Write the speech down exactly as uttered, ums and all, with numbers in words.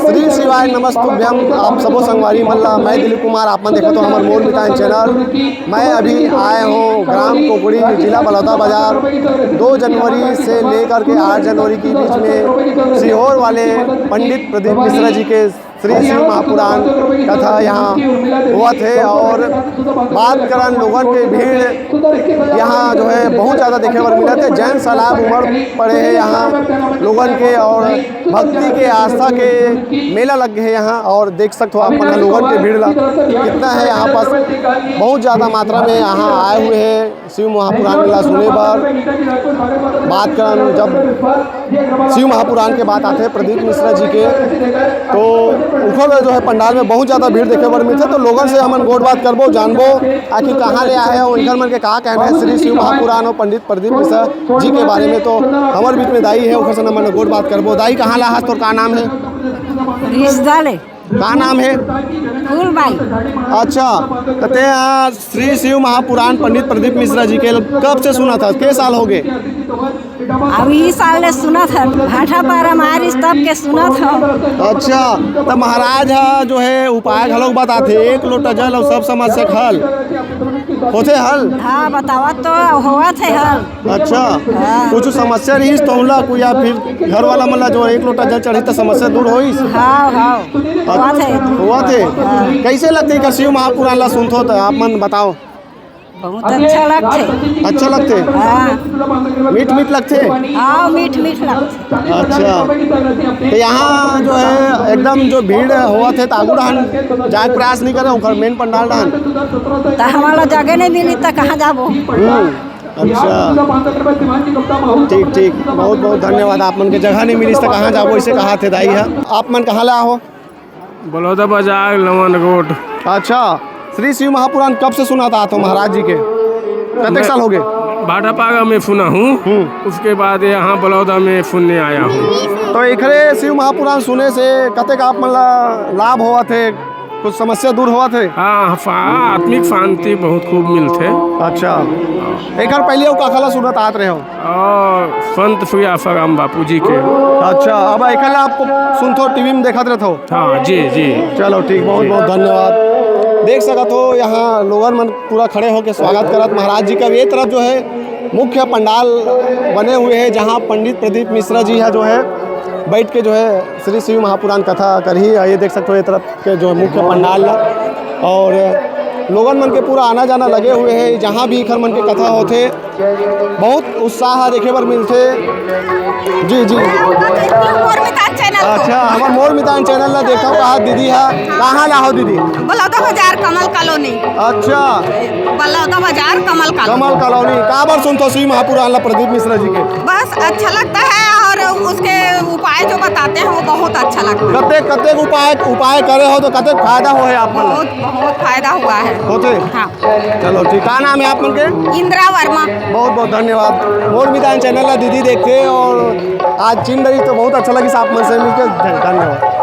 श्री शिवाय नमस्तुभ्यम। आप सबो संगवारी मन ला, मैं दिलीप कुमार, आप मन देखत हो हमर मोर मितान चैनल। मैं अभी आए हूँ ग्राम कोकड़ी, जिला बलौदा बाजार। दो जनवरी से लेकर के आठ जनवरी के बीच में सीहोर वाले पंडित प्रदीप मिश्रा जी के श्री शिव महापुराण कथा यहाँ होवत हे और बात करन लोगन के भीड़ यहाँ जो है बहुत ज़्यादा देखे बर मिलत हे। जन सैलाब उमड़ पड़े हे यहाँ लोगन के और भक्ति के, आस्था के मेला लग गे हे यहाँ। और देख सकत हो आप मन ह लोगन के भीड़ ला कितना है यहाँ पास, बहुत ज़्यादा मात्रा में यहाँ आए हुए हैं शिव महापुराण ला सुने बर। बात करन जब शिव महापुराण के बात आथे प्रदीप मिश्रा जी के, तो उखर जो है पंडाल में बहुत ज़्यादा भीड़ देखे बर मिलथे। तो लोगन से हमन गोठ बात करबो, जानबो आखिर कहाँ ले आए हे और इनकर मन के का कहना है श्री शिव महापुराण और पंडित प्रदीप मिश्रा जी के बारे में। तो हमर बीच में दाई है, उखर से हमन गोठ बात करबो। दाई, कहाँ ले आहस, तोर का नाम है? रिश्ता ले। का नाम है? फूलबाई। अच्छा, तो ते यहाँ श्री शिव महापुराण पंडित प्रदीप मिश्रा जी के कब से सुनत हस, के साल हो गे? अब ई साल ले सुनत हन, भाठा पारा मारिस तब के सुनत हन। अच्छा, तो महाराज ह जो है उपाय घलोक बताथे, एक लोटा जल और सब समस्या के हल होथे, हल? हाँ, बतावत तो होवत हे हल। अच्छा, हाँ। कुछ समस्या रहिस तो ओला कोई, या फिर घर वाला मन ला जो एक लोटा जल चढ़ी तो समस्या दूर होइस? हाँ, हाँ, होवत हे। होवत हे? हाँ। कैसे लगथे एकर शिव महापुराण ला सुनथो तो आप मन बताओ। बहुत अच्छा लगथे। अच्छा लगथे? हाँ। मीठ मीठ लगथे? हाँ, मीठ मीठ लगथे। अच्छा, तो यहाँ जो है एकदम जो भीड़ होवत हे, तो आगू डहन जाए के प्रयास नहीं करे, ओकर मेन पंडाल डहन। तो हमला जगह नहीं मिली तो कहाँ जाबो? हम्म, अच्छा, ठीक ठीक, बहुत बहुत धन्यवाद। आप मन के जगह नहीं मिलिस तो कहाँ जाबो, इसे कहाथे दाई ह। आप मन कहाँ ले आहो? बलौदा बाजार, लवन गोट। अच्छा, श्री शिव महापुराण कब से सुनत आत हो महाराज जी के? कतेक मैं साल हो गे? भाटापारा में सुना हूँ। हम्म। उसके बाद यहाँ बलौदा में सुनने आया हूँ। तो एकरे शिव महापुराण सुने से कतेक आप मन ला लाभ होवत हे, कुछ समस्या दूर होवत हे? हाँ, फा-, आत्मिक शांति बहुत खूब मिलथे। अच्छा, एकर पहले अउ काखा ला सुनत आत रहे हो? और संत श्री आसाराम बापू जी के। अच्छा, अब एकर ला आप सुनथो, टीवी में देखत रहथो? हाँ, जी, जी। चलो ठीक, बहुत बहुत धन्यवाद। देख सकत हो यहाँ लोगन मन पूरा खड़े होके स्वागत करत महाराज जी का। ये तरफ जो है मुख्य पंडाल बने हुए हैं, जहाँ पंडित प्रदीप मिश्रा जी है जो है बैठ के जो है श्री शिव महापुराण कथा करही। ये देख सकते हो ये तरफ के जो मुख्य पंडाल ला, और लोगन मन के पूरा आना जाना लगे हुए है। जहाँ भी एखर मन के कथा होथे, बहुत उत्साह देखे बर मिलथे। जी, जी। मोर मितान चैनल को। अच्छा, हमर मोर मितान चैनल ला देखो कहा दीदी हा, कहाँ ला हो दीदी? बलौदा बाजार, कमल कॉलोनी। अच्छा। बलौदा बाजार, कमल कॉलोनी। कमल कॉलोनी। काबर सुनथो शिव महापुराण ला प्रदीप मिश्रा जी के? बस अच्छा लगता है और उसके उपाय जो बताते हैं वो बहुत अच्छा लगता है। कतेक, कतेक उपाय, उपाय करे हो तो कतेक फायदा हो है आप मन ला? बहुत, बहुत फायदा हुआ है। होथे? हाँ। चलो ठीक, का नाम है आप मन के? इंदिरा वर्मा। बहुत बहुत धन्यवाद। मोर मितान चैनल ला दीदी देखथे और आज चिन्ह रही तो बहुत अच्छा लगिस आप मन से मिलके। धन-, धन्यवाद।